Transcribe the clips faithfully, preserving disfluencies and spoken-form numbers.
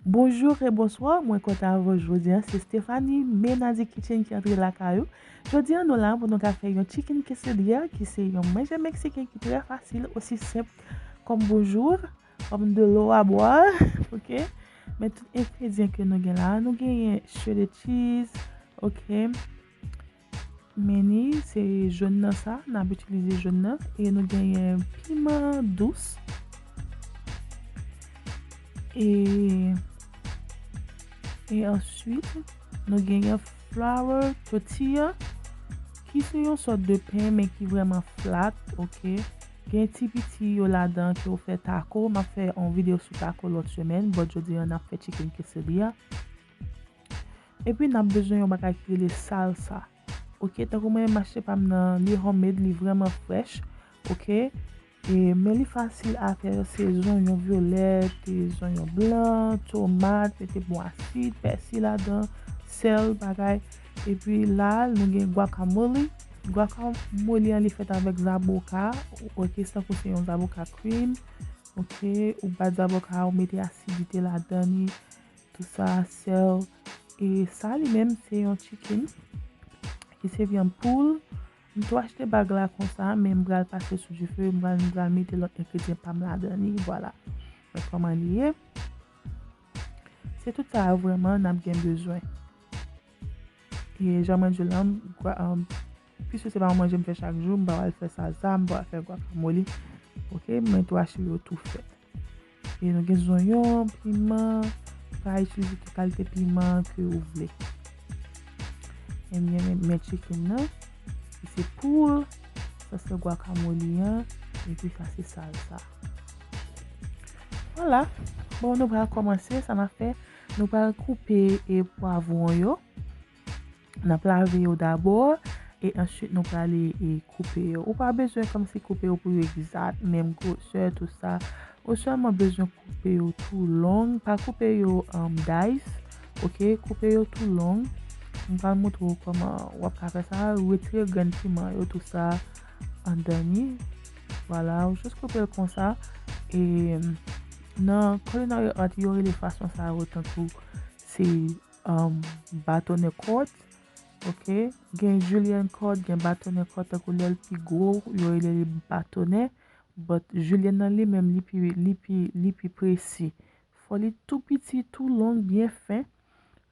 Bonjou e bonswa, mwen kontan avè w jodi a. Se Stephanie, Menadi Kitchen ki antre lakay ou. Jodi a, nou la pou nou ka fè yon chicken quesadilla, ki se yon manje meksiken ki trè fasil, osi senp kòm bonjou, kòm de l'eau à boire, ok? Men tout engredyan ke nou gen la, nou genyen shredded cheese, ok? Men ni se jòn nan sa, n ap itilize jòn nan. E nou genyen piman dous. E, e answit, nou genyen flour tortilla, ki se yon sòt de pen, men ki vrèman flat, ok? Gen ti piti yo ladan ke w fè taco. M ap fè yon videyo sou taco lòt semèn, but jodi a n ap fè chicken quesadilla. Epi n ap bezwen yon bagay ki rele salsa. Ok, tankou mwen menm m achte pa m nan, li homemade, li vrèman fresh. Ok, e, men li fasil a fè, se zonyon vyolèt, e, zonyon blan, tomat, mete bon asid, pèsi ladan, sèl, bagay. Epi la, nou gen guacamole. Guacamole an, li fèt avèk zaboka. Ok, se tankou se yon zaboka cream. Ok, ou bat zaboka, ou mete asidite ladan li, tou sa, sèl. E sa li menm, se yon chicken ki se vyann poul. M tou achte bag la konsa, men m pral pase sou dife, m pral, m pral mete lòt engredyan pa m ladan li, vwala. Men kòman li ye. Se tout sa a vrèman n ap gen bezwen. E jan mwen di w la, m, gwa- um, piske se pa yon manje m fè chak jou, m pa pral fè salsa, m pa pral fè guacamole. Ok, mwen tou achte yo tou fèt. E nou gen zonyon, piman, ou ka itilize tout kalite piman ke ou vle. Ebyen, men, men chicken nan, ki se poul, sa se guacamole an, epi sa se salsa. Vwala. Bon, nou pral kòmanse, sa n ap fè, nou pral koupe e pwavwon yo. N ap lave yo dabò e answit nou prale e koupe yo. Ou pa bezwen kòmsi koupe yo pou yo egzat menm gwosè, tou sa. Ou sèlman bezwen koupe yo tou long. Pa koupe yo an dice, ok? Koupe yo tou long. M pral montre w kòman w ap ka fè sa. Retire grenn piman yo, tou sa, anndan li. Vwala, ou jis koupe l konsa. E nan culinary art, yo rele fason sa yo tankou se um, batonè kòd, ok? Gen julienne cord, gen batonè cord, tankou lè l pi gwo, yo rele li batonè. But julienne nan li menm, li pi, li pi, li pi presi. Fò li tou piti, tou long, byen fen,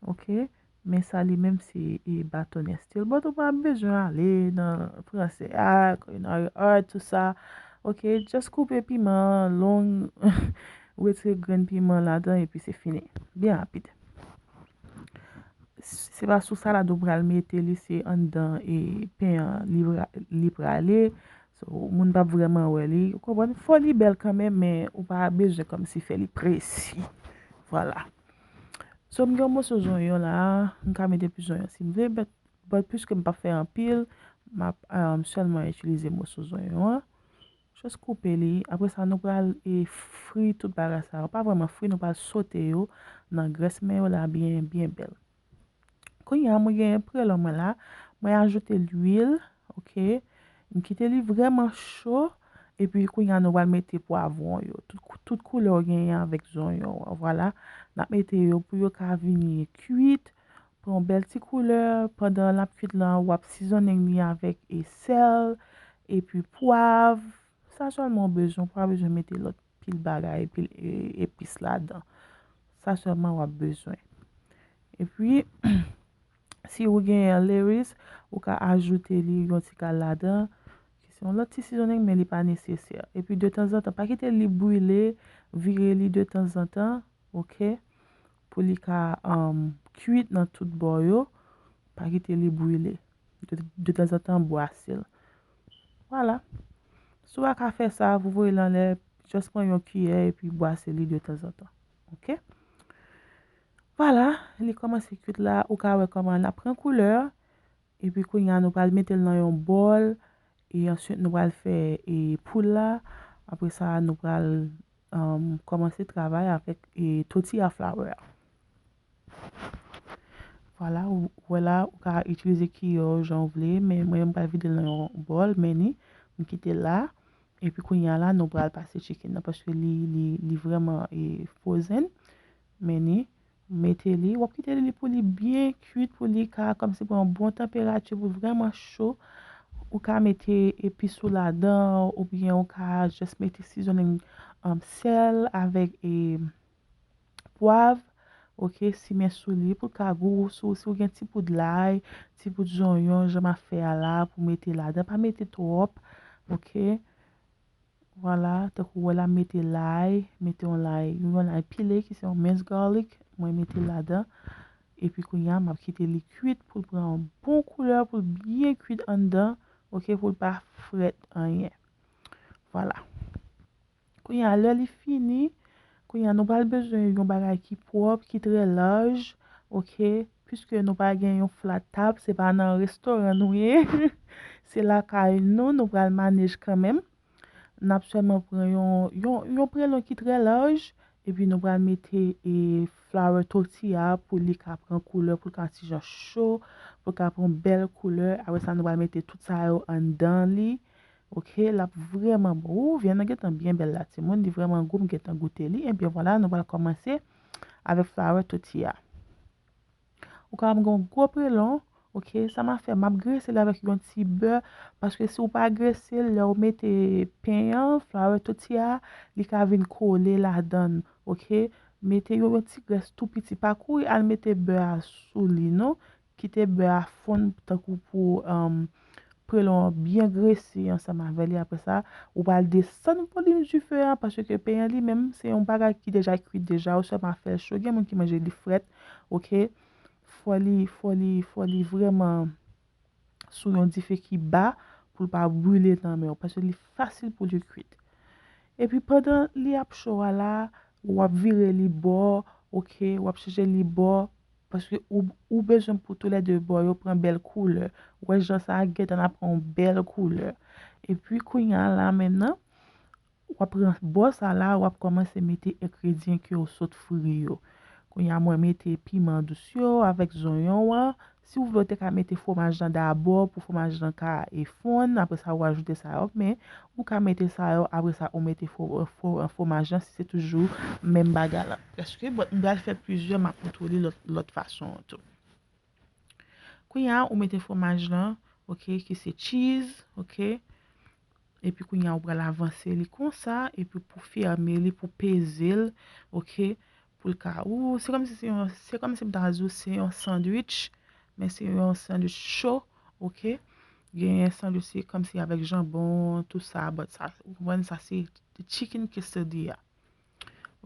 ok? Men sa li menm se e, batonè still. But ou pa bezwen ale nan franse a, culinary art, tou sa. Ok, just koupe piman long, retire grenn piman ladan, epi se fini. Byen rapid. Se pa sou salad ou pral mete li, se anndan e pen an li pra- li prale. So, moun p ap vrèman wè li. Ou konprann? Fò li bèl kanmenm, men ou pa bezwen kòmsi fè li presi. Vwala. So, m gen yon moso zonyon la. M ka mete plis zonyon si m vle, but, but piske m p ap fè anpil, m ap um, sèlman itilize moso zonyon an. Jis koupe li. Apre sa, nou pral e, fri tout bagay sa yo. Pa vrèman fri, nou pral sote yo nan grès men yo la byen, byen bèl. Kounye a, mwen gen prelò mwen la. Mwen ajoute lwil, ok. M kite li vrèman cho. Epi kounye a, nou pral mete pwavwon yo. Tout, kou- tout koulè w genyen avèk zonyon an. Vwala. N ap mete yo pou yo ka vini kwit. Pran yon bèl ti koulè. Pandan l ap kwit lan, w ap sizonnen li avèk e sèl, epi pwav. Sa sèlman w bezwen, ou pa bezwen mete lòt pil bagay, pil e- epis ladan. Sa sèlman w ap bezwen. Epi, si ou gen lettuce, ou ka ajoute li yon ti kal ladan. Se yon lòt ti sizonnen, men li pa nesesè. Epi, detanzantan, pa kite li brile, vire li detanzantan, ok? Pou li ka um, kwit nan tout bò yo. Pa kite li brile. De, detanzantan, bwase l. Vwala. Si w pa ka fè sa, vous voyez l anlè, just pran yon kiyè epi bwase li detanzantan. Ok? Vwala, li kòmanse kwit la, ou ka wè kòman l ap pran koulè. Epi kounye a, nou pral mete l nan yon bòl. E answit, nou pral fè e, poul la. Apre sa, nou pral um, kòmanse travay avèk e, tortilla flour a. Vwala, ou wè la, ou ka itilize kiyè w jan w vle, men mwen, m pral vide l nan yon bòl, men ni, m kite l la. Epi kounye a la, nou pral pase chicken nan, paske li, li, li vrèman e, frozen. Men ni, mete li, w ap kite li pou li byen kuit, pou li ka kòmsi pran yon bon tanperati, pou l vrèman cho. Ou ka mete epis ou ladan, oubyen ou ka just mete seasoning, um, sèl avèk, e, pwav, oke, simen sou li pou l ka gou sou, si w gen ti poud lay, ti poud zonyon, jan m ap fè a la, pou mete ladan, pa mete twòp, oke. Vwala, tankou w wè la, m mete lay, mete yon lay, yon lay pile ki se yon minced garlic, mwen mete ladan. Epi kounye a, m ap kite li kuit pou l pran yon bon koulè, pou l byen kuit anndan, oke, pou l pa frèt anyen. Vwala. Kounye a, lè li fini, kounye a, nou pral bezwen yon bagay ki pwòp, ki trè laj, oke? Piske nou pa gen yon flat top, se pa nan restoran nou ye. Se lakay nou, nou pral manage kanmenm. N ap sèlman pran yon, yon, yon prelon ki trè laj, epi nou pral mete, e, flour tortilla pou li ka pran koulè, pou l ka ti jan cho, pou l ka pran bèl koulè. Apre sa, nou pral mete tout sa yo anndan li. Oke, l ap vrèman bon. Ou, vyann nan gentan byen bèl la, timoun. Li vrèman gou, m gentan goute li. Ebyen, vwala, nou pral kòmanse avèk flour tortilla. Ou kapab gen yon gwo prelon, oke, sa m ap fè, m ap grese l avèk yon ti bè, paske si w pa grese l, lè w mete pen an, flour tortilla, li ka vin kole ladan l, oke? Mete yon, yon ti grès tou piti, pa kouri al mete bè a sou li, non. Kite bè a fonn tankou pou, um, prelon an byen grese ansanm avè li. Apre sa, ou pral desann volim dife a, paske pen an li menm, se yon bagay ki deja kuit deja, ou sèlman fè l cho. Gen moun ki manje li frèt, oke? Fò li, fò li, fò li vrèman sou yon dife ki ba pou l pa brile nan men w, paske li fasil pou li kuit. Epi pandan li ap cho a la, w ap vire li bò, oke, w ap chanje li bò, paske ou, ou bezwen pou toulède bò yo pran bèl koulè. Ou wè jan sa a gentan ap pran yon bèl koulè. Epi kounye a la menm nan, w ap pran bò sa la, w ap kòmanse mete engredyan ke w sot fri yo. Kounye a mwen mete piman dous yo avèk zonyon an. Si w vle, w te ka mete fwomaj lan dabò pou fwomaj lan ka, e, fonn, apre sa ou ajoute sa yo, men ou ka mete sa yo, apre sa ou mete fwo-, fwo-, fwomaj lan si se toujou menm bagay la. Paske, bon, m pral fè plizyè, m ap montre w li lòt, lòt fason an tou. Kounye a, ou mete fwomaj lan, oke, ki se cheese, oke. Epi kounye a, ou pral avanse li konsa, epi pou fèmen li, pou peze l, oke, pou l ka, ou, se kòmsi se yon, se kòmsi m ta di w se yon sandwich, men se yon sandwich cho, oke. Genyen sandwich se kòmsi avèk janbon, tou sa, but sa, ou konprann, sa se chicken quesadilla.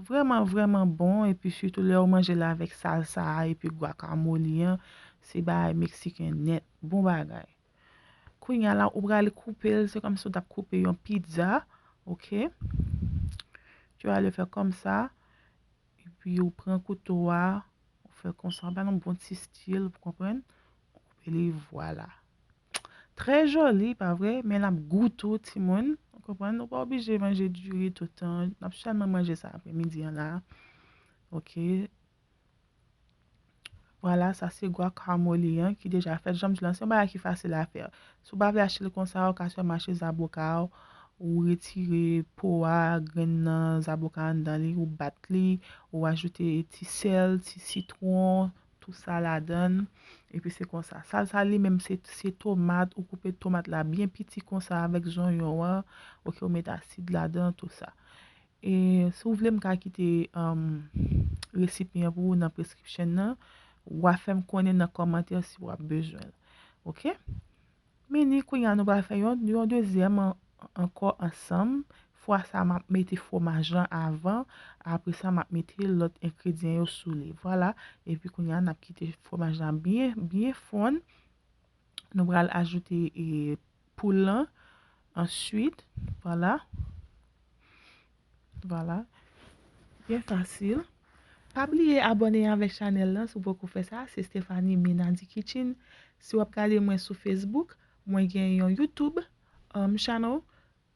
Vrèman, vrèman bon, epi sitou lè w manje l avèk salsa a, epi guacamole an, se bagay meksiken nèt, bon bagay. Kounye a la, ou pral koupe l, se kòmsi w t ap koupe yon pizza, oke? Tu vas le faire comme ça, epi ou pran kouto a, ou fè konsa, ba l yon bon ti stil, ou konprann? Ou koupe li, vwala. Trè joli, pa vre? Men l ap gou tou, timoun. Ou konprann? Ou pa oblije manje diri toutan. N ap sèlman manje sa apremidi an la. Oke. Vwala, sa se guacamole an ki deja fèt. Jan m di w lan, se yon bagay ki fasil a fè. Si w pa vle achte l konsa, ou ka sèlman achte zaboka w, ou retire po a, grenn nan zaboka anndan li, ou bat li, ou ajoute ti sèl, ti sitwon, tou sa ladan l. Epi se konsa. Salsa li menm se, se tomat, ou koupe tomat la byen piti konsa avèk zonyon an. Oke, ou met asid ladan, tou sa. E si w vle m ka kite, um, resipyan pou ou nan prescription nan, w a fè m konnen nan kòmantè si w ap bezwen l. Oke? Men ni kounye a nou pral fè yon, yon dezyèm an-, ankò ansanm. Fwa sa a, m ap mete fwomaj lan avan. Apre sa, m ap mete lòt engredyan yo sou li. Vwala. Epi kounye a, n ap kite fwomaj lan byen, byen fonn. Nou pral ajoute, e, poul lan. Answit, vwala. Vwala. Byen fasil. Pa bliye abòne avèk chanèl lan si w poko fè sa. Se Stephanie Menady Kitchen. Si w ap gade mwen sou Facebook, mwen gen yon YouTube, um, channel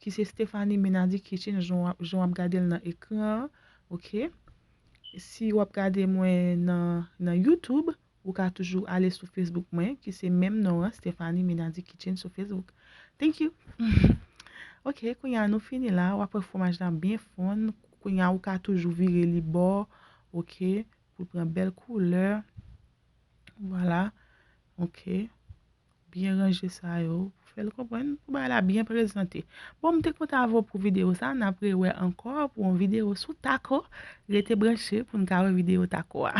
ki se Stephanie Menady Kitchen, jan w ap, jan w ap gade l nan ekran an, oke? Si w ap gade mwen nan, nan YouTube, ou ka toujou ale sou Facebook mwen, ki se menm non an, Stephanie Menady Kitchen sou Facebook. Thank you. Oke, kounye a nou fini la, w ap wè fwomaj la byen fonn. Kounye a ou ka toujou vire li bò, Ok, pou l pran bèl koulè. Vwala. Ok. Byen ranje sa yo. Pou fè l konprann, pou bagay la byen prezante. Bon, m te kontan avè w pou videyo sa. N ap rewè ankò pou yon videyo sou tako. Rete branche pou n ka wè videyo tako a.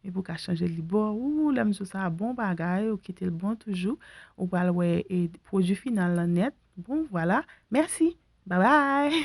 Epi w ka chanje li bò. Ou, lè m di w sa bon bagay, ou kite l bon toujou. Ou pral wè e, pwodui final lan nèt. Bon, vwala. Mèsi. Babay.